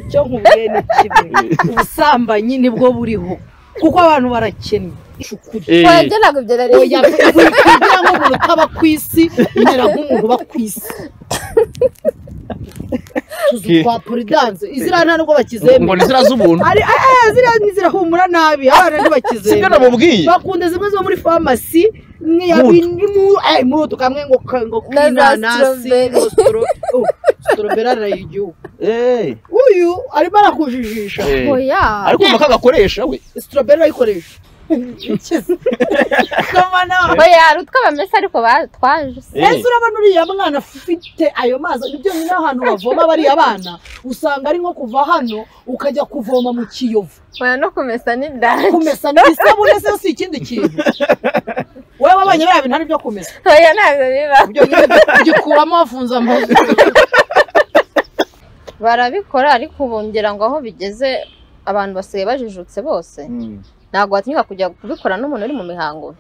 Icyo nkubwiye ni kimwe, ubusambanyi nibwo buriho kuko abantu barakennye. Oya ntabwo ibyo nari Oya kugira ngo umuntu utaba ku isi umera nk'umuntu uba ku isi. Tuzu twa puridanse izira nta nubwo bakizemera. Ngo ni ziriya z'ubuntu. Ari ziriya ni zirahumura nabi, abana ntibakizemera. Sibyo namubwiye. Bakunda zimwe zo muri farumasi mutu kamwe ngo ngo kinanasi ngo strawberry arayigihugu. Uyu arimo arakujijisha. Oya. Ariko umva kagakoresha we. Strawberry ayikoresha. Oya hari utwo bamesa ariko twaje. Ese urabona uriya mwana afite ayo mazi, nibyo nyine ahantu bavoma bariya bana usanga ari nko kuva hano ukajya kuvoma mu Kiyovu. Oya no kumesa ni danje. Kumesa ni isabune se si ikindi kintu. Wowe wabonye biriya bintu ari byo kumesa. Oya ntabwo biba. Ibyo nyine ugikuramo wafunze amazu. Barabikora ariko ubu ngira ngo aho bigeze abantu basigaye bajijutse bose. Ntabwo watinyuka kujya kubikora n'umuntu uri mu mihango.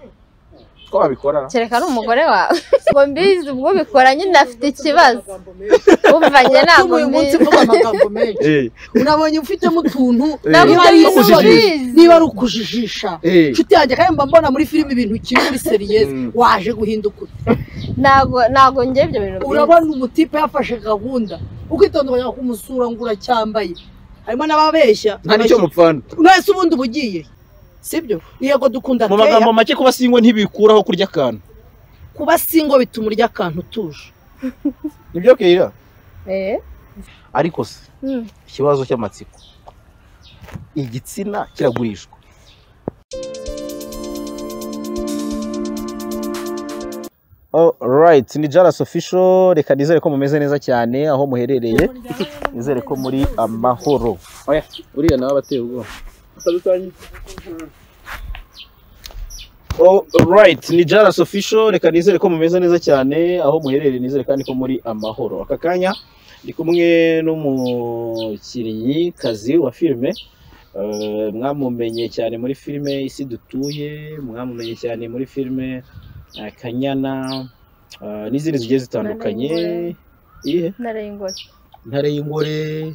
Ko babikora? Kereka ari umugore wawe. Ngo mbizi ubwo ubikora nyine afite ikibazo. Umva njye ntabwo uyu munsi mvuga amagambo menshi. Unabonye ufitemo utuntu niba ari ukujijisha. Nshuti yanjye kandi mba mbona muri filime ibintu kiri muri seriyeze waje guhinduka ute. Ntabwo njye ibyo bintu. Urabona umutipe yafashe gahunda ukitonda ukajya kumusura ngo uracyambaye. Harimo n'ababeshya. Nta nicyo mupfana. Mwese ubundi ubugiye. Sibyo? Yego dukunda keya. Mu magambo make kuba singo ntibikuraho kurya akantu. Kuba singo bituma urya akantu utuje. Nibyo Keira? Ariko se ikibazo cy'amatsiko. Igitsina kiragurishwa. Alright, ni Jalas Official, reka nizere ko mumeze neza cyane aho muherereye. Nizere ko muri amahoro. Oya, uriya nawe abateye ubwoba. Alright, ni Jalas Official, reka nizere ko mumeze neza cyane aho muherereye, nizere kandi ko muri amahoro. Aka kanya ndi kumwe n'umukinnyi kazi wa filime. Mwamumenye cyane muri filime Isi Dutuye, mwamumenye cyane muri filime Kanyana n'izindi zigiye zitandukanye. Iye? Ntare y'ingore. Ntare y'ingore.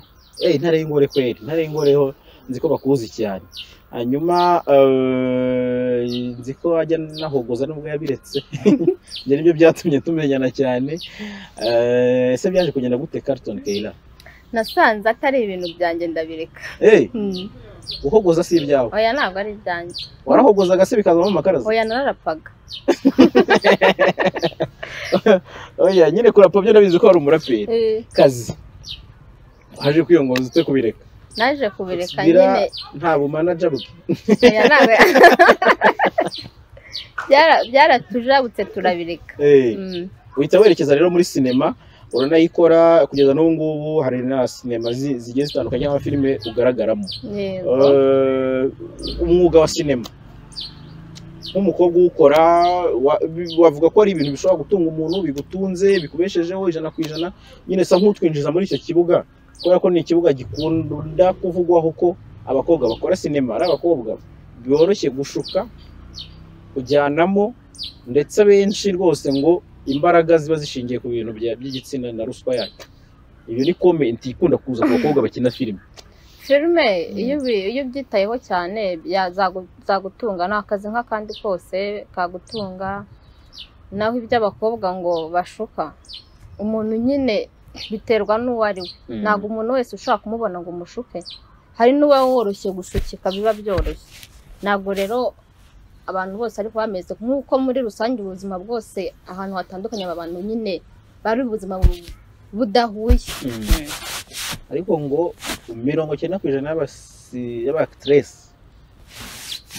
Ntare y'ingore kweri. Ntare y'ingore ho nzi ko bakuzi cyane. Hanyuma nzi ko ajya nahogoza nubwo yabiretse. Ibyo nibyo byatumye tumenyana cyane. Ese byaje kugenda gute Carlton Keira? Nasanze atari ibintu byanjye ndabireka. Uhogoza si ibyawe? Oya ntabwo ari ibyanjye. Warahogozaga se bikazamo amakaraza? Oya nararapaga. Oya nyine kurapa byo nabizi ko ari umuraperi. Kazi. Waje kwiyongoza ute kubireka? Naje kubireka nyine. Nta bu manager bwe. Oya ntabwo. Byaratujabutse turabireka. Uhita werekeza rero muri sinema. Uranayikora kugeza n'ubu ngubu hari na sinema zigiye zitandukanye cyangwa filime ugaragaramo. Umwuga wa sinema nk'umukobwa uwukora wavuga ko ari ibintu bishobora gutunga umuntu, bigutunze, bikubeshejeho 100%, nyine sa nk'utwinjiza muri icyo kibuga kubera ko ni ikibuga gikunda kuvugwaho ko abakobwa bakora sinema ari abakobwa byoroshye gushuka kujyanamo, ndetse benshi rwose ngo imbaraga ziba zishingiye ku bintu by'igitsina na ruswa yacyo. Iyo ni comment ikunda kuza ku bakobwa bakina filime. Filime iyo ubyitayeho cyane zagutunga, ni akazi nk'akandi kose kagutunga. Naho iby'abakobwa ngo bashuka umuntu nyine biterwa n'uwo ari we. Ntabwo umuntu wese ushobora kumubona ngo umushuke, hari n'uba woroshye gushukika biba byoroshye. Ntabwo rero abantu bose ariko bameze nk'uko muri rusange ubuzima bwose ahantu hatandukanye abantu nyine bari ubuzima budahuye. Ariko ngo 90% y'aba-actress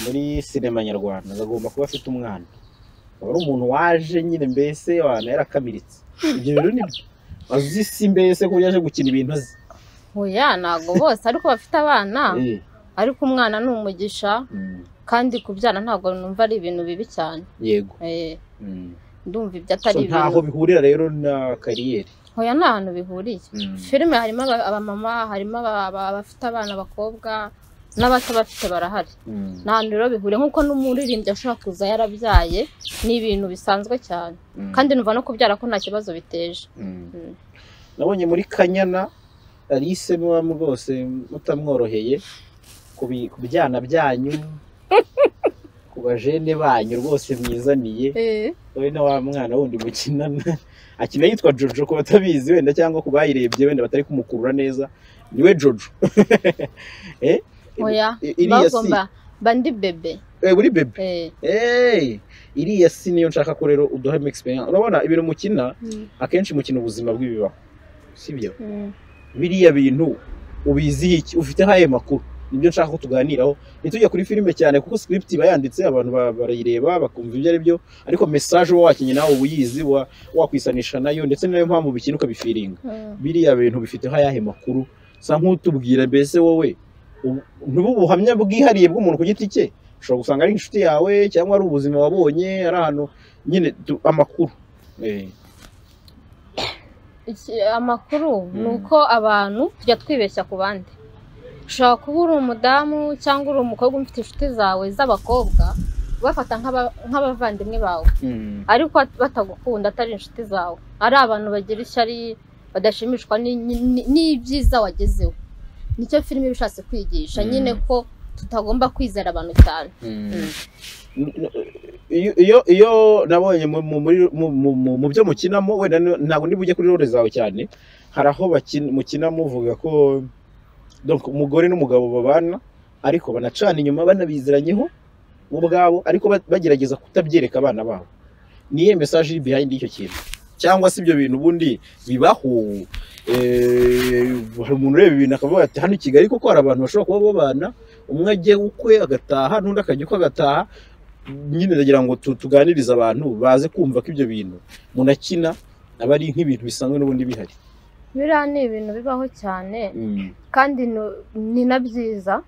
muri sinema nyarwanda bagomba kuba afite umwana, ari umuntu waje nyine mbese wana yarakamiritse. Ibyo bintu nibyo azi si mbese ko yaje gukina ibintu azi. Oya ntabwo bose ariko bafite abana, ariko umwana ni umugisha. Kandi kubyara ntabwo numva ari ibintu bibi cyane. Yego. Ndumva ibyo atari ibintu. Ntaho bihurira rero na kariyeri. Oya nta hantu bihuriye. Filime harimo abamama, harimo abafite abana abakobwa n'abatabafite barahari. Nta hantu rero bihuriye nkuko n'umuririmbyi ashobora kuza yarabyaye, ni ibintu bisanzwe cyane. Kandi numva no kubyara ko nta kibazo biteje. Nabonye muri Kanyana Alice muba rwose mutamworoheye ku byana byanyu, ku bajene banyu rwose mwizaniye. Wowe na wa mwana wundi mukinana akina yitwa Jojo, ku batabizi wenda cyangwa ku bayirebye wenda batari kumukurura neza, niwe Jojo. Oya, bagomba bandi bebe. Uri bebe. Iriya si niyo nshaka ko rero uduha experience. Urabona ibintu mukina akenshi mukina ubuzima bw'ibibaho, sibyo? Biriya bintu ubizi iki, ufite haye makuru, nibyo nshaka ko tuganiraho. Ntitujya kuri filime cyane kuko script iba yanditse, abantu barayireba bakumva ibyo ari byo, ariko message uba wakinye nawe ubuyizi wakwisanisha nayo, ndetse nayo mpamvu bikina ukabifiringa. Biriya bintu bifite hayahe makuru, sa nk'utubwira mbese wowe ntubu buhamya bwihariye bw'umuntu ku giti cye, ushobora gusanga ari inshuti yawe cyangwa ari ubuzima wabonye, ari ahantu nyine amakuru. Amakuru ni uko abantu tujya twibeshya ku bandi. Ushobora kuba uri umudamu cyangwa uri umukobwa ufite inshuti zawe z'abakobwa, ubafata nk'abavandimwe bawe, ariko batagukunda, atari inshuti zawe, ari abantu bagira ishyari, badashimishwa n'ibyiza wagezeho. Nicyo filime iba ishatse kwigisha nyine, ko tutagomba kwizera abantu cyane. Iyo nabonye mu byo mukinamo, wenda ntabwo ndi bujye kuri role zawe cyane, hari aho mukina muvuga ko donc umugore n'umugabo babana ariko banacana inyuma banabiziranyeho bo ubwabo, ariko bagerageza kutabyereka abana babo. Niyo message iri behind y'icyo kintu, cyangwa se ibyo bintu ubundi bibaho? Hari umuntu ureba ibintu akavuga ati hano i Kigali koko hari abantu bashobora kuba babana, umwe ajya ukwe agataha n'undi akajya ukwe agataha. Nyine ndagira ngo tuganirize abantu baze kumva ko ibyo bintu munakina aba ari nk'ibintu bisanzwe n'ubundi bihari. Biriya ni ibintu bibaho cyane kandi ni na byiza.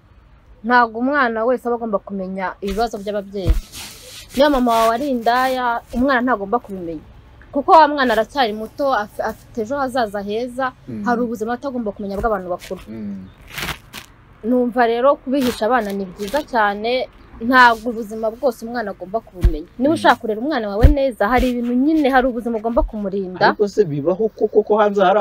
Ntabwo umwana wese aba agomba kumenya ibibazo by'ababyeyi. Niba mama wawe ari indaya, umwana ntagomba kubimenya, kuko wa mwana aracyari muto, afite ejo hazaza heza. Hari ubuzima atagomba kumenya bw'abantu bakuru. Numva rero kubihisha abana ni byiza cyane. Ntabwo ubuzima bwose umwana agomba kubumenya. Niba ushaka kurera umwana wawe neza, hari ibintu nyine, hari ubuzima ugomba kumurinda. Ariko se bibaho koko ko hanze hari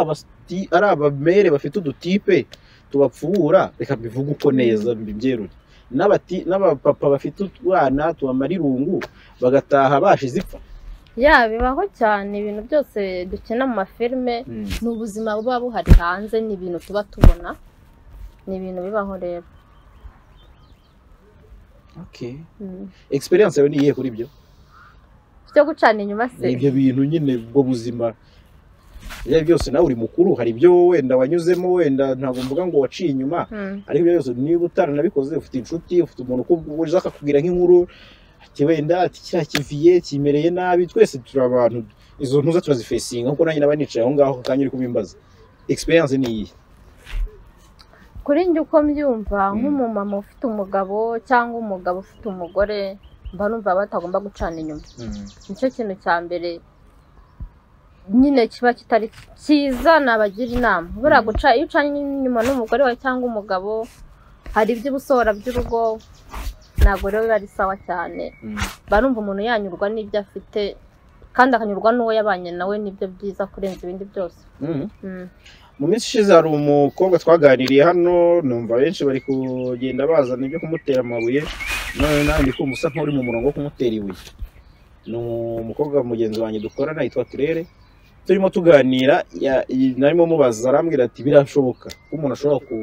ari abamere bafite udutipe tubapfubura, reka mbivuge uko neza mbibyerure, n'abapapa bafite utwana tubamara irungu bagataha bashize ipfa? Ya, bibaho cyane. Ibintu byose dukina mu mafilime ni ubuzima buba buhari hanze, ni ibintu tuba tubona, ni ibintu bibaho rero. Okay. Experience yawe ni iyihe kuri ibyo? Byo gucana inyuma se? Ibyo bintu nyine, ubwo buzima, ibyo byose nawe uri mukuru, hari ibyo wenda wanyuzemo, wenda ntabwo mvuga ngo waciye inyuma, ariko ibyo byose niba utaranabikoze, ufite inshuti, ufite umuntu uza akakubwira nk'inkuru ati wenda ati kiriya kiviye kimereye nabi. Twese turi abantu, izo ntuza turazifacinga, kuko nanjye naba nicaye aho ngaho akanya uri kubimbaza. Experience ni iyihe? Kuri njye uko mbyumva, nk'umumama ufite umugabo cyangwa umugabo ufite umugore, mba numva batagomba gucana inyuma. Nicyo kintu cya mbere nyine kiba kitari cyiza nabagira inama. Buriya guca, iyo ucanye inyuma n'umugore wawe cyangwa umugabo, hari ibyo uba usohora by'urugo, ntabwo rero biba ari sawa cyane. Mba numva umuntu yanyurwa n'ibyo afite kandi akanyurwa n'uwo yabanye nawe, nibyo byiza kurenza ibindi byose. Mu minsi ishize hari umukobwa twaganiriye hano, numva benshi bari kugenda bazana ibyo kumutera amabuye, none nawe ndi kumva usa nk'uri mu murongo wo kumutera ibuye. Ni umukobwa mugenzi wanjye dukorana yitwa Claire, turimo tuganira, narimo mubaza, arambwira ati birashoboka ko umuntu ashobora ku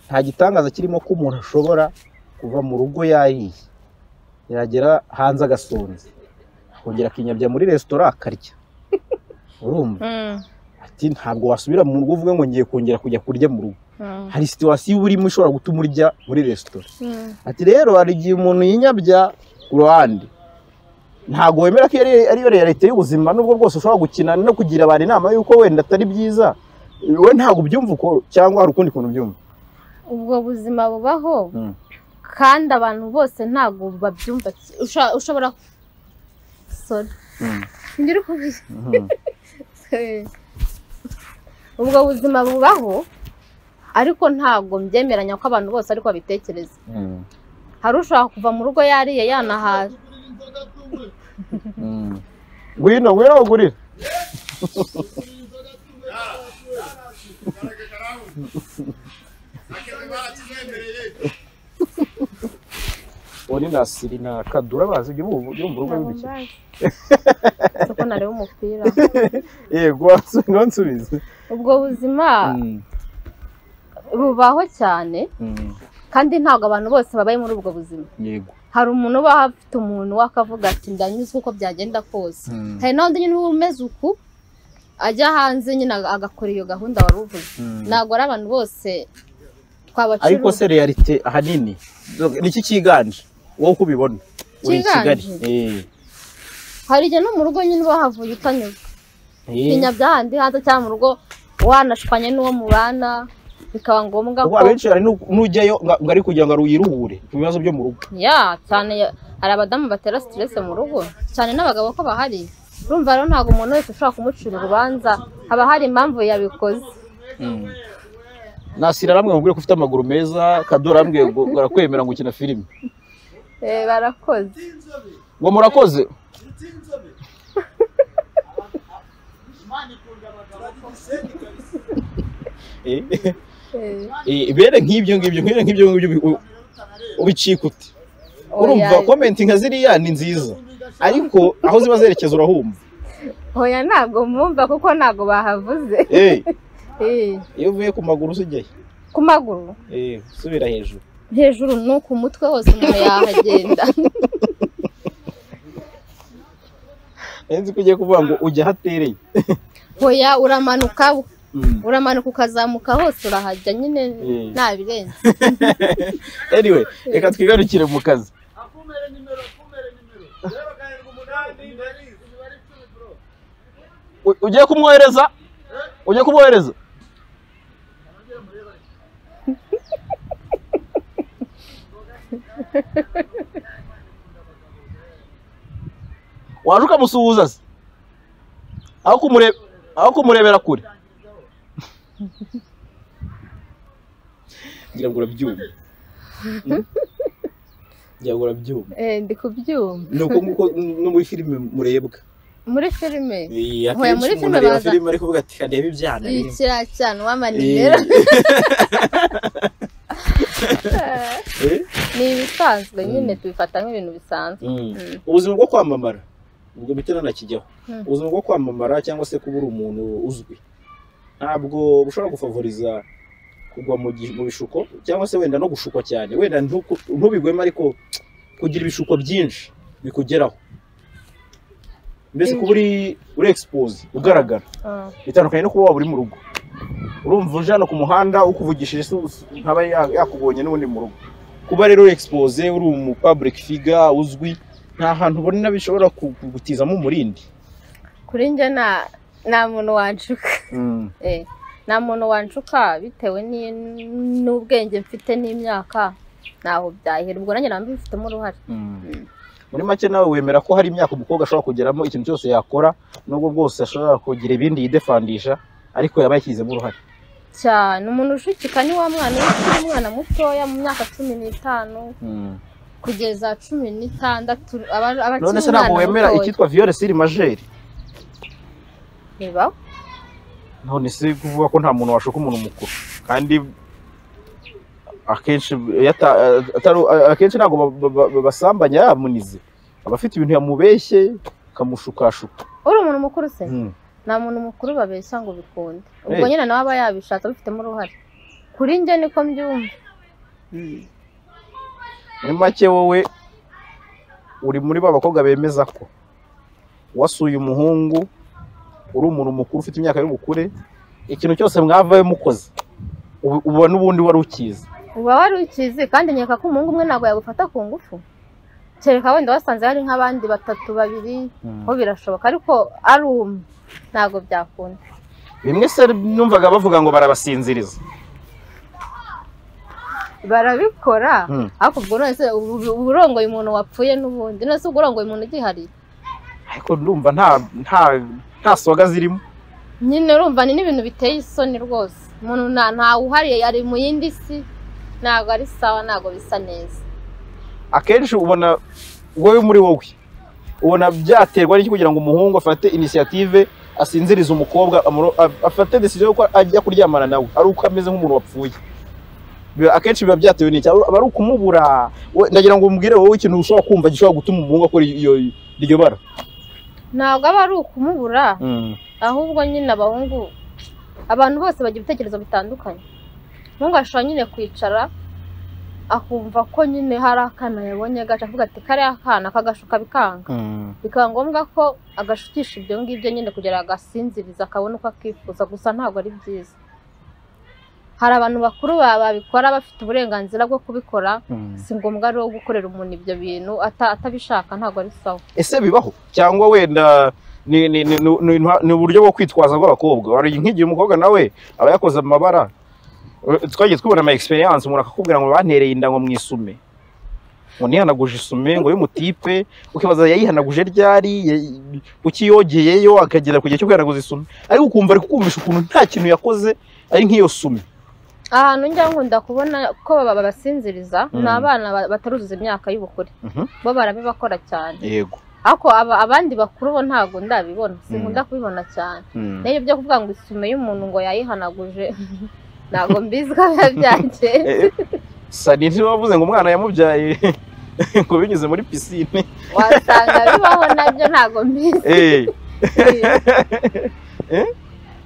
nta gitangaza kirimo ko umuntu ashobora kuva mu rugo yariye, yagera hanze agasonza, akongera akinyabya muri resitora akarya. Urumva? Ati ntabwo wasubira mu rugo uvuge ngo ngiye kongera kujya kurya mu rugo. Hari situation uba urimo ishobora gutuma urya muri resitora. Ati rero hari igihe umuntu yinyabya ku ruhande, ntabwo wemera ko ariyo réalité y'ubuzima, nubwo bwose ushobora gukina no kugira abantu inama y'uko wenda atari byiza. We ntabwo ubyumva uko, cyangwa hari ukundi kuntu ubyumva? Ubwo buzima bubaho kandi abantu bose ntabwo babyumva. Ushobora, sorry, ngiri kubizi. Ubwo buzima bubaho, ariko ntabwo mbyemeranya ko abantu bose ariko babitekereza. Hari ushobora kuva mu rugo yariye yanahaze. Ngwino, ngwino ugurire. Uri Nasiri na Kadura bazi ibyo urumva urugo rw'imikino. Soko nareba umupira. Yego ngo nsubize. Ubwo buzima bubaho cyane kandi ntabwo abantu bose babaye muri ubwo buzima. Yego. Hari umuntu uba afite umuntu wakavuga ati ndanyuzwe uko byagenda kose. Hari n'undi nyine umeze uku ajya hanze nyine agakora iyo gahunda wari uvuze. Ntabwo ari abantu bose twabacira. Ariko se realite ahanini niki cyiganje wowe uko ubibona uri i Kigali? Hari igihe no mu rugo nyine bahavuye utanyuzwe. Tinya byahandi hanze cyangwa mu rugo wanashwanye n'uwo mubana bikaba ngombwa ko abenshi hari n'ujyayo ngo ari kugira ngo aruyiruhure ku bibazo byo mu rugo. Ya cyane hari abadamu batera stress mu rugo cyane n'abagabo ko bahari. Urumva rero ntabwo umuntu wese ushobora kumucira urubanza, haba hari impamvu yabikoze. Nasira aramwe mubwire ko ufite amaguru meza, Kadura arambwiye ngo barakwemera ngo ukina filime. Barakoze. Ngo murakoze. Bere nk'ibyo ngibyo nk'ibyo ngibyo ubicika ute? Urumva comment nka ziriya ni nziza ariko aho ziba zerekeza urahumva. Oya ntabwo mwumva kuko ntabwo bahavuze. Iyo uvuye ku maguru usujyayo? Ku maguru? Usubira hejuru. Hejuru no ku mutwe hose umuntu yahagenda. Nzi ko ugiye kuvuga ngo ujya hatereye. Oya uramanuka. Uramanuka ukazamuka hose urahajya nyine nta birenze. Anyway, reka twigarukire mu kazi. Ugiye kumwohereza? Ugiye kumwohereza? Waje ukamusuhuza se? Aho kumurebera kure. Ngira ngo urabyumva. Ngira ngo urabyumva. Ndi kubyumva. Nuko nguko no muri filime murebwa. Muri filime? Oya muri filime baza. Filime ari kuvuga ati kadebe ibyana. Ikira cyane wamanimera. Ni ibisanzwe nyine tubifata nk'ibintu bisanzwe. Ubuzima bwo kwamamara ubwo bitana nakijyaho. Ubuzima bwo kwamamara cyangwa se kubura umuntu uzwi ntabwo bushobora gufavoriza kugwa mu bishuko cyangwa se wenda no gushukwa cyane, wenda ntubigwemo ariko kugira ibishuko byinshi bikugeraho. Mbese kuba uri expose ugaragara bitandukanye no kuba waba uri mu rugo. Urumva uje hano ku muhanda ukuvugishije ntaba yakubonye n'ubundi mu rugo. Kuba rero expose uri umu public figure uzwi nta hantu ubona bishobora kugutizamo umurindi. Kuri njye nta muntu wanshuka. Nta muntu wanshuka bitewe n'ubwenge mfite n'imyaka ntaho byahera, ubwo nanjye namba bifitemo uruhare. Muri make nawe wemera ko hari imyaka umukobwa ashobora kugeramo ikintu cyose yakora nubwo bwose ashobora kugira ibindi yidefandisha ariko yaba yashyizemo uruhare. Cyane umuntu ushukika ni wa mwana ukiri umwana mutoya mu myaka 15 kugeza 16 aba akiri umwana. None se ntabwo wemera icyitwa viol sur majeur? Niba none se kuvuga ko nta muntu washuka umuntu mukuru kandi akenshi akenshi ntabwo basambanya yamunize abafite ibintu yamubeshye kamushukashuka. Uri umuntu mukuru se? Nta muntu mukuru babeshya ngo bikunde, ubwo nyine nawe aba yabishatse abifitemo uruhare. Kuri njye niko mbyumva. Muri make wowe uri muri ba bakobwa bemeza ko wasuye umuhungu uri umuntu mukuru ufite imyaka y'ubukure ikintu cyose mwavayo mukoze uba n'ubundi wari ukizi. Uba wari ukizi kandi nkeka ko umuhungu umwe ntabwo yagufata ku ngufu, kereka wenda wasanze hari nk'abandi batatu babiri ho birashoboka, ariko ari umwe ntabwo byakunda. Bimwe se numvaga bavuga ngo barabasinziriza. Barabikora ariko ubwo none se uburongoye umuntu wapfuye n'ubundi none se uburongoye umuntu ugihari? Ariko ndumva nta soga zirimo nyine, urumva ni n'ibintu biteye isoni rwose. Umuntu nta uhariye ari mu yindi si, ntabwo ari sawa, ntabwo bisa neza. Akenshi ubona wowe muri wowe ubona byaterwa n'iki kugira ngo umuhungu afate initiative asinziriza umukobwa afate decision yuko ajya kuryamana nawe ari uko ameze nk'umuntu wapfuye. Akenshi biba byatewe n'iki? Aba ari ukumubura. Ndagira ngo umbwire wowe ikintu ushobora kumva gishobora gutuma umuhungu akora iryo bara. Ntabwo aba ari ukumubura, ahubwo nyine abahungu, abantu bose bagira ibitekerezo bitandukanye. Umuhungu ashobora nyine kwicara akumva ko nyine hari akana yabonye gaca, avuga ati kariya akana kagashuka bikanga, bikaba ngombwa ko agashukisha ibyo ngibyo nyine kugira agasinziriza akabona uko akifuza. Gusa ntabwo ari byiza. Hari abantu bakuru babikora bafite uburenganzira bwo kubikora, si ngombwa rero gukorera umuntu ibyo bintu atabishaka, ntabwo ari sawa. Ese bibaho cyangwa wenda ni uburyo bwo kwitwaza bw'abakobwa? Hari nk'igihe umukobwa nawe aba yakoze amabara, twagiye twibona ama experience, umuntu akakubwira ngo bantereye inda ngo mwisume, ngo nihanaguje isume ngo y'umutipe, ukibaza yayihanaguje ryari, kuki yogeyeyo akagera ku gihe cyo kwihanaguza isume, ariko ukumva ari kukumvisha ukuntu nta kintu yakoze ari nk'iyo sume. Ahantu njya nkunda kubona ko babasinziriza ni abana bataruzuza imyaka y'ubukure, bo barabibakora cyane. Yego. Ariko abandi bakuru bo ntabwo ndabibona, sinkunda kubibona cyane. Nayo byo kuvuga ngo isume y'umuntu ngo yayihanaguje ntabwo mbizi ko biba byagenze. Sani ntibavuze ngo umwana yamubyaye ngo binyuze muri pisine, wasanga bibaho nabyo ntabwo mbizi.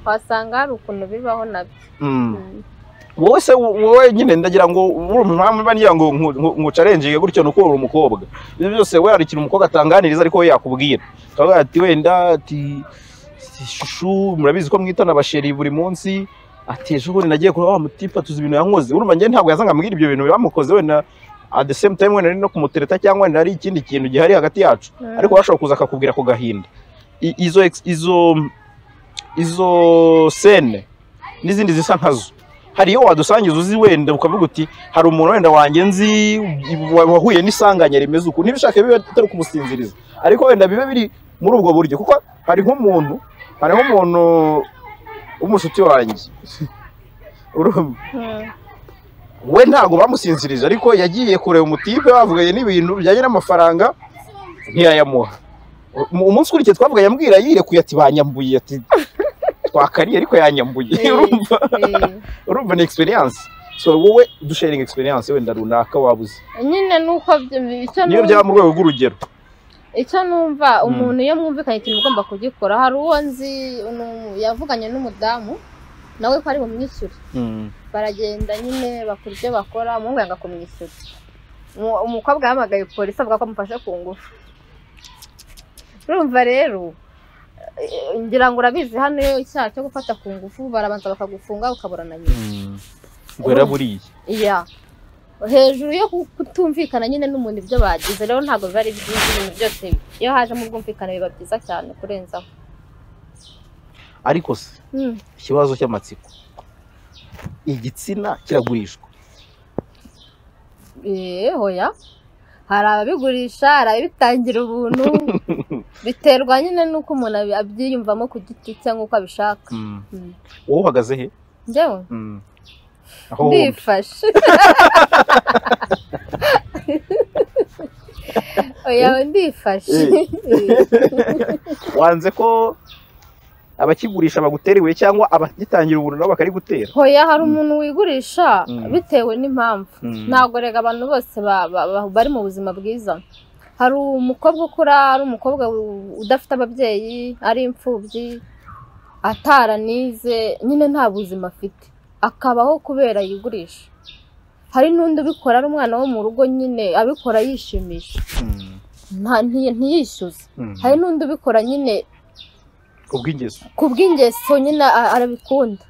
Wasanga hari ukuntu bibaho nabyo. Wowe se wowe nyine ndagira ngo mpamvu ngira ngo nkucarenjige gutyo nuko uri umukobwa. Ibyo byose we hari ikintu umukobwa atanganiriza ariko we yakubwira. Akavuga ati wenda ati shushu murabizi ko mwitana abasheri buri munsi, ati ejo bundi nagiye kureba wa mutipa tuzi ibintu yankoze. Urumva njye ntabwo yazanga ambwira ibyo bintu bamukoze, wenda at the same time wenda ari no kumutereta cyangwa wenda ari ikindi kintu gihari hagati yacu, ariko washobora kuza akakubwira ko gahinda. Izo scene n'izindi zisa nkazo, hari iyo wadusangiza uzi wenda ukavuga uti hari umuntu wenda wanjye nzi wahuye n'isanganya rimeze uku, ntibishake bibe atari kumusinziriza ariko wenda bibe biri muri ubwo buryo. Kuko hari nk'umuntu w'umushuti wanjye we ntabwo bamusinzirije ariko yagiye kureba umutipe bavuganye n'ibintu bijyanye n'amafaranga ntiyayamuha. Umunsi ukurikiye twavuganye ambwira yirekuye ati banyambuye, ati twakariye ariko yanyambuye. Urumva ni experience. So wowe dusharing experience wenda runaka wabuze nyine nuko niyo byaba mu rwego rw'urugero. Icyo numva umuntu iyo mwumvikanye ikintu ugomba kugikora. Hari uwo nzi yavuganye n'umudamu nawe ko ari bumwishyure, baragenda nyine bakora ibyo bakora, umuhungu yanga kumwishyura. Umukobwa yahamagaye polisi avuga ko amufashe ku ngufu. Urumva rero ngira ngo urabizi hano iyo icyaha cyo gufata ku ngufu barabanza bakagufunga ukaburana nyuma. Ngo iya hejuru yo kutumvikana nyine n'umuntu ibyo bagize, rero ntabwo biba ari byiza. Ibintu byose iyo hajemo ubwumvikane biba byiza cyane kurenzaho. Ariko se ikibazo cy'amatsiko, igitsina kiragurishwa? Hoya, hari ababigurisha, hari ababitangira ubuntu, biterwa nyine n'uko umuntu abyiyumvamo ku giti cye nk'uko abishaka. Wowe uhagaze he? Njyewe ndifashe. Oya ndifashe. Wanze ko abakigurisha bagutera ibuye cyangwa abagitangira ubuntu nabo bakarigutera? Hoya, hari umuntu wigurisha bitewe n'impamvu. Ntabwo rega abantu bose bari mu buzima bwiza. Hari umukobwa ukura ari umukobwa udafite ababyeyi, ari imfubyi, ataranize, nyine nta buzima afite, akabaho kubera yigurisha. Hari n'undi ubikora ari umwana wo mu rugo nyine abikora yishimisha, ntiyishyuze. Hari n'undi ubikora nyine kubw'ingeso nyine arabikunda.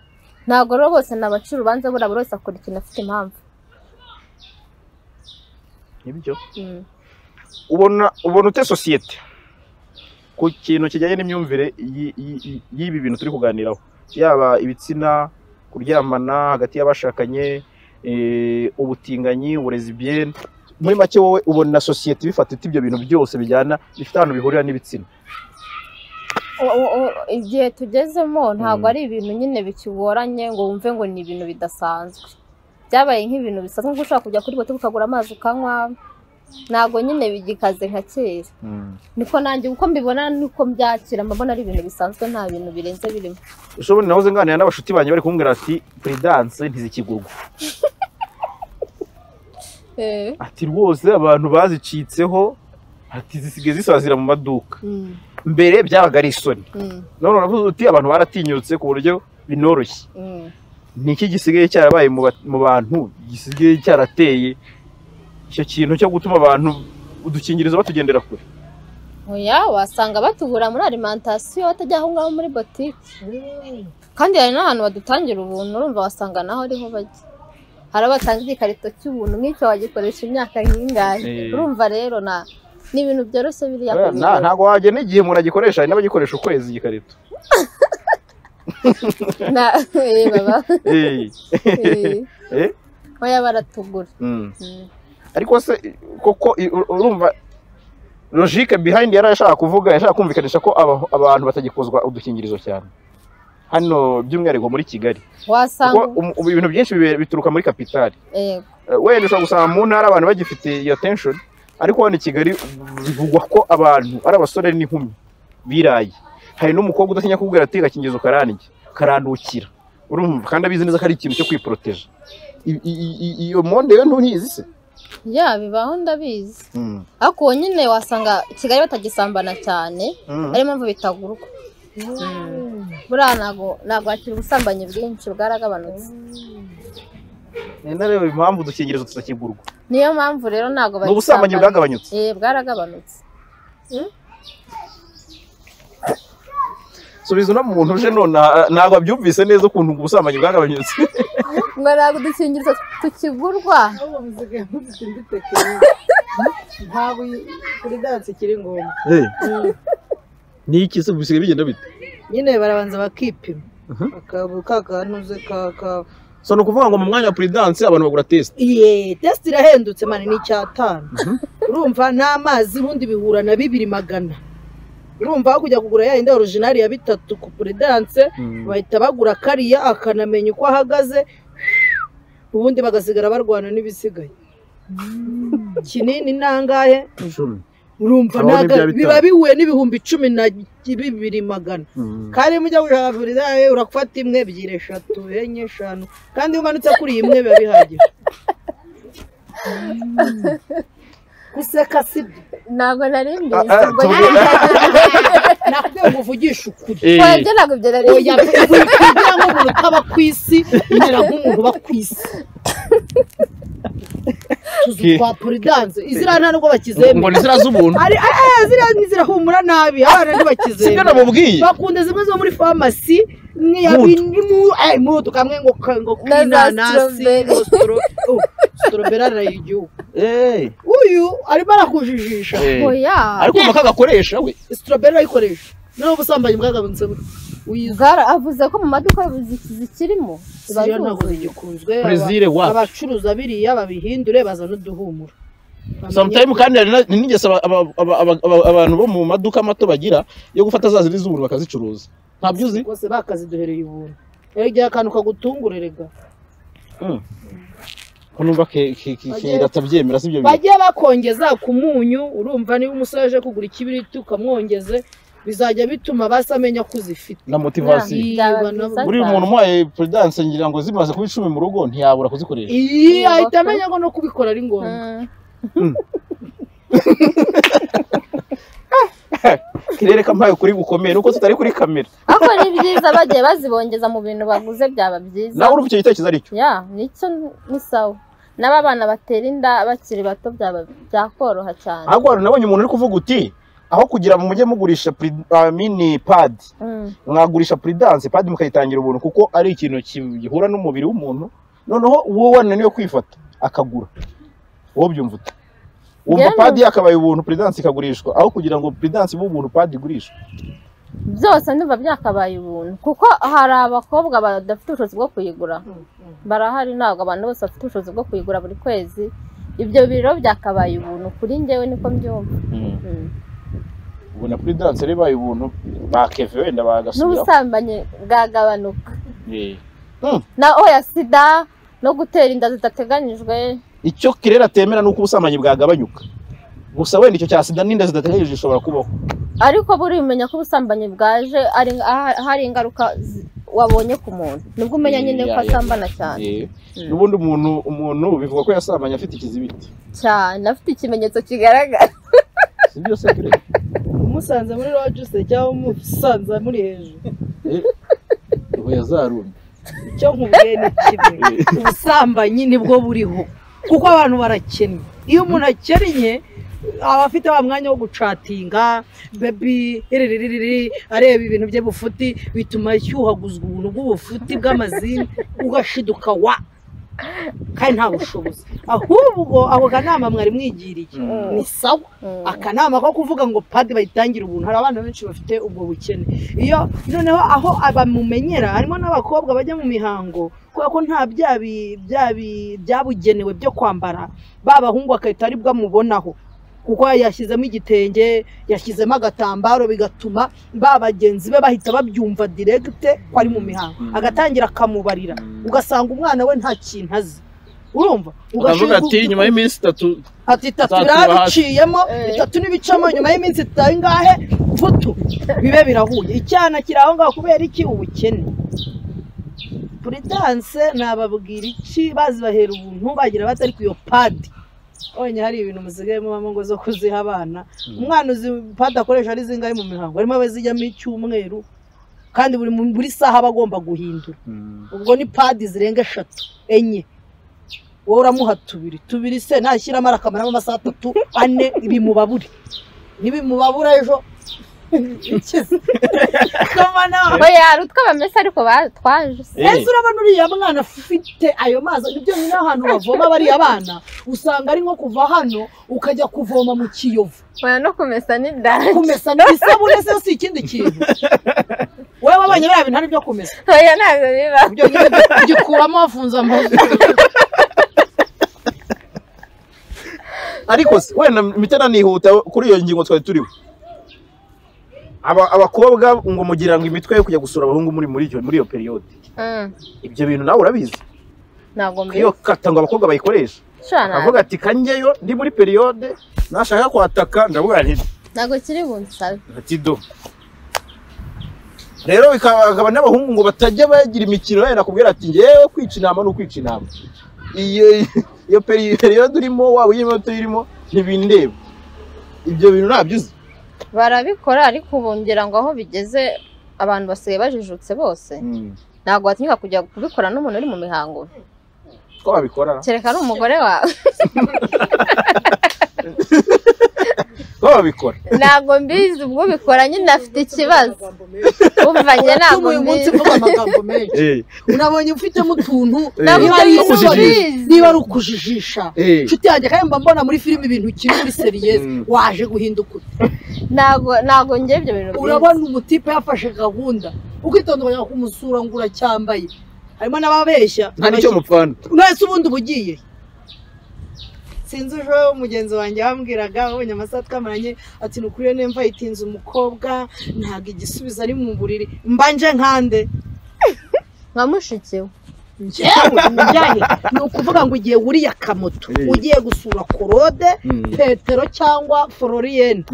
Ntabwo rero bose nabaca urubanza, buriya buri wese akora ikintu afite impamvu. Nibyo. Ubona ute sosiyete ku kintu kijyanye n'imyumvire y'ibi bintu turi kuganiraho, yaba ibitsina, kuryamana hagati y'abashakanye, ubutinganyi, uburezi bien, muri make wowe ubona sosiyete bifata ite ibyo bintu byose bijyana bifite ahantu bihurira n'ibitsina? Igihe tugezemo ntabwo ari ibintu nyine bikigoranye ngo wumve ngo ni ibintu bidasanzwe. Byabaye nk'ibintu bisanzwe, ushobora kujya kuri botike ukagura amazi ukanywa, Ntabwo nyine bigikaze nka kera. Niko nanjye uko mbibona niko mbyakira, mbabona ari ibintu bisanzwe, nta bintu birenze birimo. Ushobora nahoze nganira n'abashuti banjye bari kumbwira ati Prudence ntizikigurwa. Ati rwose abantu bazicitseho, ati zisigaye zisazira mu maduka. Mbere byabaga ari isoni. None uravuze uti abantu baratinyutse ku buryo binoroshye. Niki gisigaye cyarabaye mu bantu, gisigaye cyarateye icyo kintu cyo gutuma abantu udukingirizo batugendera kure? Oya, wasanga batugura muri alimentation batajya aho ngaho muri boutique. Kandi hari n'ahantu badutangira ubuntu, urumva wasanga naho ariho bajya. Hari abatanga igikarito cy'ubuntu nk'icyo wagikoresha imyaka nk'ingahe. Urumva rero na ni ibintu byoroshye biriya. Ntabwo wagena igihe umuntu agikoresha, hari n'abagikoresha ukwezi igikarito. Na baba. Oya baratugura. Ariko se koko urumva logique behind yari ashaka kuvuga, yashaka kumvikanisha ko abantu batagikozwa udukingirizo cyane hano by'umwihariko muri Kigali. Wasanga ibintu byinshi bituruka muri kapitali. Wenda ushobora gusanga mu ntara abantu bagifite iyo tension, ariko hano i Kigali bivugwa ko abantu ari abasore n'inkumi biraye. Hari n'umukobwa udatinya kubwira ati agakingirizo karandya karandukira, urumva, kandi abizi neza ko ari ikintu cyo kwiproteja. Iyo monde yo ntuyizi se? Ya bibaho ndabizi. Ariko nyine wasanga Kigali batagisambana cyane, ari impamvu bitagurwa. Buriya ntago hakiri ubusambanyi bwinshi, bwaragabanutse. Nareba impamvu udukingirizo tutakigurwa. Niyo mpamvu rero ntago bagisambana. Ubusambanyi bwagabanutse. Bwaragabanutse. Subiza uno muntu uje none ntago abyumvise neza ukuntu ubusambanyi bwagabanutse. Ngo ntabwo udukingirizo tukigurwa. Ntabwo Prudence ikiri ngombwa. Ni iki se bisigaye bigenda bite? Nyine barabanza bakipima. Akabuka kantuze ka So no kuvuga ngo mu mwanya wa Prudence abantu bagura test. Test irahendutse mani ni 5. Urumva n'amazi ubundi bihura na 200. Urumva aho kujya kugura ya inda original ya 3 ku Prudence, bahita bagura kariya akanamenya uko ahagaze, ubundi bagasigara barwana n'ibisigaye. Kinini nangahe? 10. Urumva naga biba bihuye n'ibihumbi 12,200. Kandi mujya gushaka Prudence urakufata imwe, ebyiri, eshatu, enye, eshanu, kandi umanutse kuri imwe biba bihagije. Guseka sibyo? Ntabwo nari mbizi. Nakubwiye ngo uvugishe ukuri. Oya ntabwo ibyo nari mbizi. Oya kugira ngo umuntu utaba ku isi, umera nk'umuntu uba ku isi. Tuzu twa Prudence izira nta nubwo bakizemera. Ngo ni zira z'ubuntu. Ari zira zirahumura nabi, abana ntibakizemera. Sibyo namubwiye. Bakunda zimwe zo muri pharmacy mutu kamwe ngo kinanasi, strawberry arayigihugu. Uyu arimo arakujijisha. Oya. Ariko umva kagakoresha we. Strawberry ayikoresha. None ubusambanyi bwagabanutse. Uyizara avuze ko mu maduka zikirimo. Ntabwo zigikunzwe. Abacuruza biriya babihindure bazana uduhumura. Sometime kandi n'ingeso abantu bo mu maduka mato bagira yo gufata za ziri z'ubuntu bakazicuruza. Ntabyo uzi? Bose bakaziduhereye ubuntu. Erega akantu kagutungure rega. Ko numva ke ratabyemera sibyo bintu. Bagiye bakongeza ku munyu, urumva niba umusore aje kugura ikibiriti ukamwongeze bizajya bituma basamenya ko uzifite. Na motivation. Buri muntu umuhaye Prudence ngira ngo zimaze kuba 10 mu rugo ntiyabura kuzikoresha. Ahita amenya ngo no kubikora ari ngombwa. Kirereka mpaye kuri gukomeye nuko tutari kuri kamera. Ariko ni byiza bagiye bazibongeza mu bintu baguze byaba byiza. Nawe urumva icyo gitekerezo ari cyo? Ya, nicyo ni sawa. N'aba bana batera inda bakiri bato byaba byakoroha cyane. Ahubwo hari nabonye umuntu uri kuvuga uti aho kugira mu mujye mugurisha mini pad, mwagurisha Prudence pad mukayitangira ubuntu kuko ari ikintu gihura n'umubiri w'umuntu, noneho uwo wananiwe kwifata akagura. Wowe byumva ute? Wumva pad yakabaye ubuntu Prudence ikagurishwa aho kugira ngo Prudence ibe ubuntu pad igurishwe? Byose ndumva byakabaye ubuntu kuko hari abakobwa badafite ubushobozi bwo kuyigura. Barahari, ntabwo abantu bose bafite ubushobozi bwo kuyigura buri kwezi. Ibyo biro byakabaye ubuntu kuri njyewe niko mbyumva. Ubona Prudence ribaye ubuntu bakeve wenda bagasubira. N'ubusambanyi bwagabanuka. Na oya sida no gutera inda zidateganyijwe. Icyo Kirera atemera nuko ubusambanyi bwagabanyuka. Gusa wenda icyo cya sida n'inda zidateganyije ishobora kubaho. Ariko buri umenya ko ubusambanyi bwaje ari hari ingaruka wabonye ku muntu, nibwo umenya nyine ko asambana cyane. N'ubundi umuntu bivuga ko yasambanye afite ikizibiti cyane, afite ikimenyetso kigaragara. Si byo se kure umusanze muri roje cyangwa umusanze muri hejuru ubu yazarumye. Icyo nkubwiye ni kimwe, ubusambanyi nibwo buriho kuko abantu barakennye. Iyo umuntu akennye aba afite wa mwanya wo gucatinga baby riririririri areba ibintu bye bufuti, bituma ashyuhaguzwa ubuntu bw'ubufuti bw'amazini ugashiduka wa kandi nta bushobozi. Ahubwo ako kanama mwari mwigiriye ni sawa, akanama ko kuvuga ngo padi bayitangira ubuntu. Hari abana benshi bafite ubwo bukene, iyo noneho aho abamumenyera harimo n'abakobwa bajya mu mihango kubera ko nta byabugenewe byo kwambara, babahungu akahita aribwo amubonaho kuko yashyizemo igitenge, yashyizemo agatambaro, bigatuma ba bagenzi be bahita babyumva direct ko ari mu mihango, agatangira akamubarira, ugasanga umwana we nta kintu azi. Urumva ukavuga ati nyuma y'iminsi itatu, ati itatu birabiciyemo, itatu n'ibicamo, nyuma y'iminsi itatu ingahe vutu bibe birahuye. Icyana kiri aho ngaho kubera iki? Ubukene. Prudence nababwira iki, bazibahera ubuntu bagira batari ku iyo padi. Onye hari ibintu musigaye mubamo ngo zo kuziha abana. Umwana uzi padi akoresha ari zingahe mu mihango? Harimo abazijyamo icyumweru kandi buri saha bagomba guhindura. Ubwo ni padi zirenga 3 4. Wowe uramuha 2 se ntashyiramo arakamaramo amasaha 3 4 ibimubabure. Nibimubabura ejo oya rutwa bamesa ariko batwaje. Ese urabona uriya mwana afite ayo mazi? Nibyo nyine ahantu bavoma bari abana usanga ari nko kuva hano ukajya kuvoma mu Kiyovu. Oya no kumesa ni danje. Kumesa ni isabune se si ikindi kintu. Wewe wabonye biriya bintu ari byo kumesa? Oya ntabwo biba. Ibyo nyine ugikuramo wafunze amazi. Ariko wenda mitana nihuta kuri iyo ngingo twari turiho. Abakobwa ngo mugira ngo imitwe yo kujya gusura abahungu muri iyo periode. Ibyo bintu nawe urabizi? Ntabwo mbizi. Iyo kata ngo abakobwa bayikoresha. Avuga ati kanjyeyo ndi muri periode nashaka kwataka ndavuga nti ntabwo kiri bunsabe. Ati do. Rero bikaba n'abahungu ngo batajya bagira imikino yenda nakubwira ati ngewe kwica inama no kwica inama. Iyo periode urimo waba uyirimo tuyirimo ntibindeba. Ibyo bintu nabyo uzi. Barabikora ariko ubongera ngo aho bigeze abantu basigaye bajijutse bose. Ntabwo watinyuka kujya kubikora n'umuntu uri mu mihango. Ko babikora? Kereka ari umugore wawe. Ko babikora? Ntabwo mbizi, ubwo bikora nyine afite ikibazo. Umva njye ntabwo uyu munsi mvuga amagambo menshi. Unabonye ufitemo utuntu niba ari ukujijisha. Inshuti yanjye kandi mba mbona muri filime ibintu kiri muri seriyeze waje guhinduka ute. Ntabwo njye ibyo bintu. Urabona umutipe yafashe gahunda ukitonda ukajya kumusura ngo uracyambaye. Harimo n'ababeshya. Nta nicyo mupfana. Mwese ubundi ubugiye. Sinzi ejo mugenzi wanjye wambwiraga wabonye amasaha twamaranye ati ni ukuri nemva yitinze umukobwa ntabwo igisubizo ari mu buriri mbanje nkande nka mushiki we. Njyewe njyahe ni ukuvuga ngo ugiye wuriya kamoto ugiye gusura Korode Petero cyangwa Florien,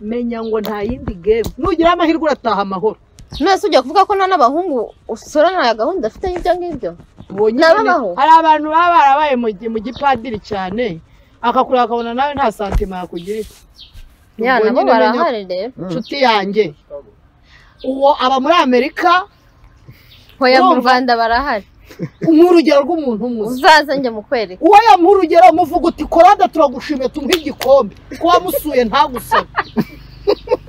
menya ngo nta yindi game, nugira amahirwe urataha amahoro. Mwese ujya kuvuga ko nta n'abahungu usura nta gahunda afite y'ibyo ngibyo. Hari abantu baba barabaye mu gipadiri cyane akakureba akabona nawe nta santima yakugirira. Ya nabo barahari rero. Inshuti yanjye uwo aba muri Amerika, hoya mu Rwanda barahari. Nk'urugero rw'umuntu umwe uzaza njye mukwereka. Uwo yamuha urugero muvuga uti Korode turagushimiye tumuhe igikombe ko wamusuye ntagusabe.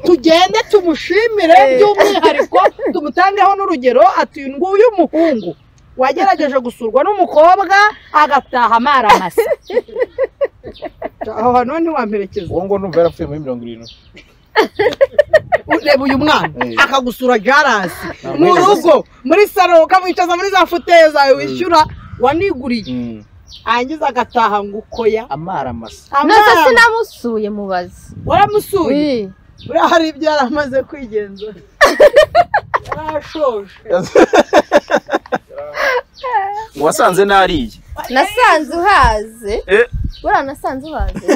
Tugende tumushimire by'umwihariko tumutangeho n'urugero ati uyu nguyu muhungu wagerageje gusurwa n'umukobwa agataha amara masa. Aho hantu ntiwamperekeza. Uwo ngo numva yarapfuye muri 70. Ureba uyu mwana akagusura jarasi mu rugo muri salo ukamwicaza muri za futeye zawe wishyura waniguriye, angiza agataha ngo ukoya amara masa. Nase sinamusuye mubaze. Waramusuye? Buriya hari ibyo yaramaze kwigenzura. Yarashoje. Wasanze nariye. Nasanze uhaze. Buriya nasanze uhaze.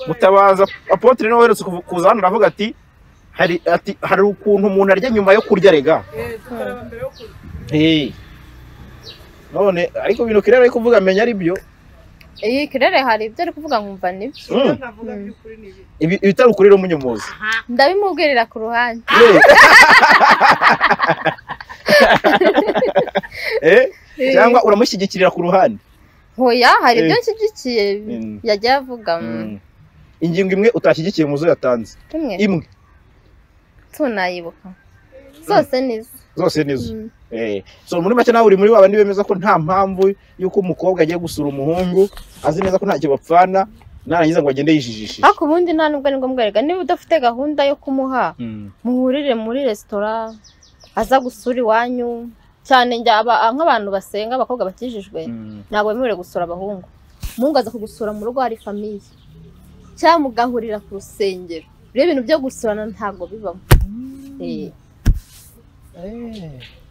Mutabaza Apotre niwe uherutse kuza hano aravuga ati hari ukuntu umuntu arya nyuma yo kurya rega. None ariko ibintu Kirere ari kuvuga menya ari byo. Iyi Kirere hari ibyo ari kuvuga nkumva nibyo. Ibitari ukuri rero munyomozi. Ndabimubwirira ku ruhande. Cyangwa uramushyigikirira ku ruhande? Hoya hari ibyo nshyigikiye yagiye avuga. Ingingo imwe utashyigikiye mu zo yatanze. Imwe. Tunayibuka. Zose nizo. Zose nizo. So muri make nawe uri muri babandi bemeza ko nta mpamvu yuko umukobwa agiye gusura umuhungu azi neza ko ntacyo bapfana narangiza ngo agende yijijishije. Ariko ubundi nta nubwo ari ngombwa rega niba udafite gahunda yo kumuha muhurire muri restaurant aza gusura iwanyu cyane njya nk'abantu basenga abakobwa bakijijwe ntabwo bemerewe gusura abahungu. Umuhungu aza kugusura mu rugo hari famille cyangwa mugahurira ku rusengero. Rero ibintu byo gusurana ntabwo bibamo.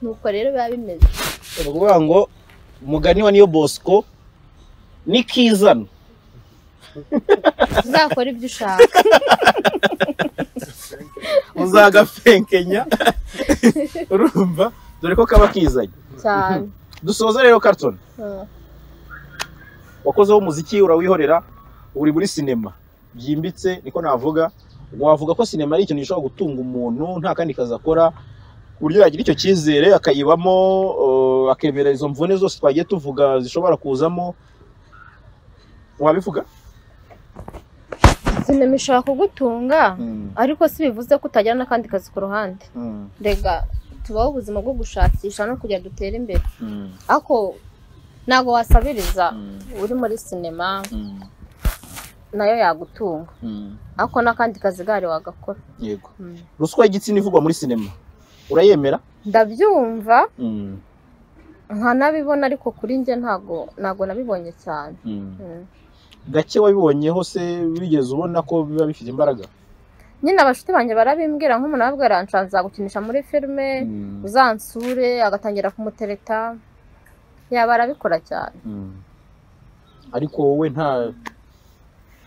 Nuko rero biba bimeze. Ukuvuga ngo mugani wa Niyo Bosco ni kizana. Uzakora ibyo ushaka. Uzagafenkenya. Urumva dore ko kaba kizanye. Cyane. Dusoza rero Carton. Wakozeho umuziki urawihorera uri muri sinema byimbitse niko navuga. Wavuga ko sinema ari ikintu gishobora gutunga umuntu nta kandi kazi akora uburyo yagira icyo cyizere akayibamo akemera izo mvune zose twagiye tuvuga zishobora kuzamo. Wabivuga? Sinema ishobora kugutunga ariko si bivuze ko utagira n'akandi kazi ku ruhande. Rega tubaho ubuzima bwo gushakisha no kujya dutera imbere. Ariko ntabwo wasabiriza uri muri sinema nayo yagutunga. Ariko n'akandi kazi gari wagakora. Yego. Ruswa y'igitsina ivugwa muri sinema urayemera? Ndabyumva nkanabibona ariko kuri njye ntago nabibonye cyane. Gake wabibonyeho se wigeze ubona ko biba bifite imbaraga? Nyine abashuti banjye barabimbwira nk'umuntu ababwira anshanza gukinisha muri filime uzansure agatangira kumutereta yaba arabikora cyane. Ariko wowe nta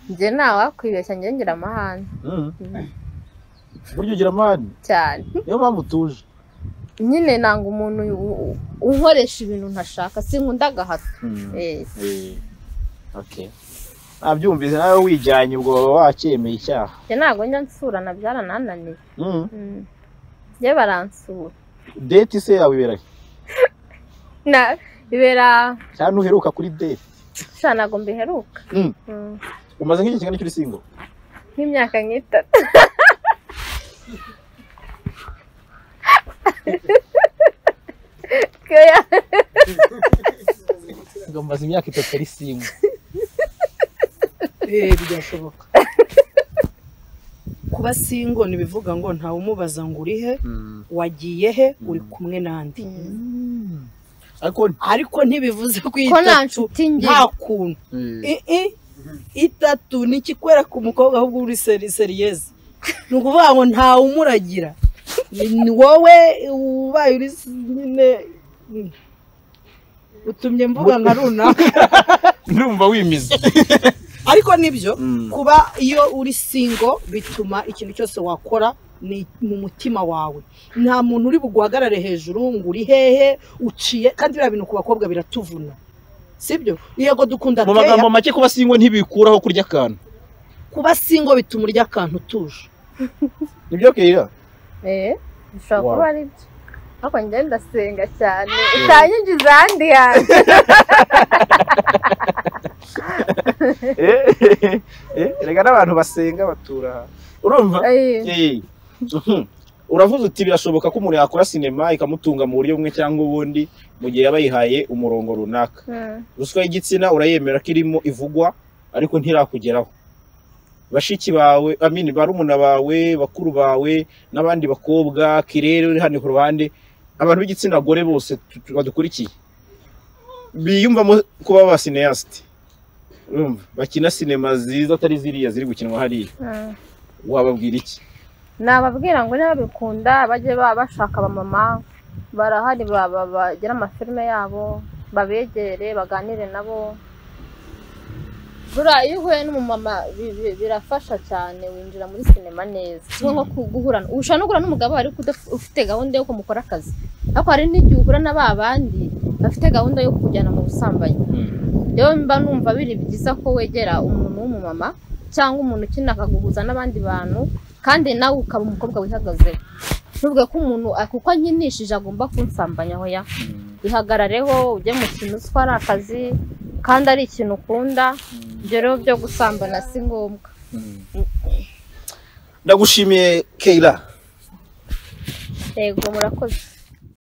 njye ntawakwibeshya njye ngira amahane. Buryo ugira amahane cyane. Niyo mpamvu utuje. Nyine nanga umuntu unkoresha ibintu ntashaka sinkunda agahato. Okay. Nabyumvise nawe wijyanye ubwo baba wakemeye icyaha. Njye ntabwo njya nsura na byaranananiye. Njye baransura. Date se yawe ibera he? Na ibera cyane uheruka kuri date? Sha ntabwo mbiheruka. Umaze nk'igihe kingana iki uri single? Nk'imyaka nk'itatu. Ngo maze imyaka 3 ari single. Byashoboka. Kuba single nibivuga ngo ntawe umubaza ngo uri he, wagiye he, uri kumwe nandi. Ariko ntibivuze ko itatu nta kuntu. Itatu ni ikikwereka umukobwa ahubwo uri seriyeze. Ni ukuvuga ngo ntawe umuragira. Ni wowe ubaye uri nyine utumye mvuga nka runaka. Ndumva wimize. Ariko nibyo kuba iyo uri single bituma ikintu cyose wakora ni mu mutima wawe. Nta muntu uri buguhagarare hejuru ngo uri hehe uciye kandi biriya bintu ku bakobwa biratuvuna. Sibyo? Yego dukunda mu magambo make kuba single ntibikuraho kurya akantu. Kuba single bituma urya akantu utuje. Nibyo Keira? Bishobora kuba ari byo. Ariko njye ndasenga cyane utanyinjiza ahandi hantu. Erega n'abantu basenga batura. Urumva? Uravuze uti birashoboka ko umuntu yakora sinema ikamutunga mu buryo bumwe cyangwa ubundi mu gihe yaba yihaye umurongo runaka. Ruswa y'igitsina urayemera ko irimo ivugwa ariko ntirakugeraho. Bashiki bawe, amini barumuna bawe, bakuru bawe n'abandi bakobwa Kirere uri hano ku ruhande, abantu b'igitsina gore bose badukurikiye biyumvamo kuba ba cineaste. Urumva bakina sinema ziza atari ziriya ziri gukinwa hariya. Wababwira iki? Nababwira ngo nabikunda bajye bashaka abamama Barahari bagira amafilime yabo, babegere baganire nabo. Buriya iyo uhuye n'umumama birafasha cyane, winjira muri sinema neza. Kimwe nko guhura, ushobora no guhura n'umugabo ariko ufite gahunda yo kumukora akazi, ariko hari n'igihe uhura na ba bandi bafite gahunda yo kujyana mu busambanyi. Rero mba numva biri byiza ko wegera umuntu w'umumama cyangwa umuntu ukina akaguhuza n'abandi bantu, kandi nawe ukaba umukobwa wihagazeho. Ntuvuge ko umuntu kuko ankinishije agomba kunsambanya, hoya. Ihagarareho, ujye mu kintu uzi ko ari akazi kandi ari ikintu ukunda. Ibyo rero byo gusambana si ngombwa. Ndagushimiye Keila. Yego, murakoze.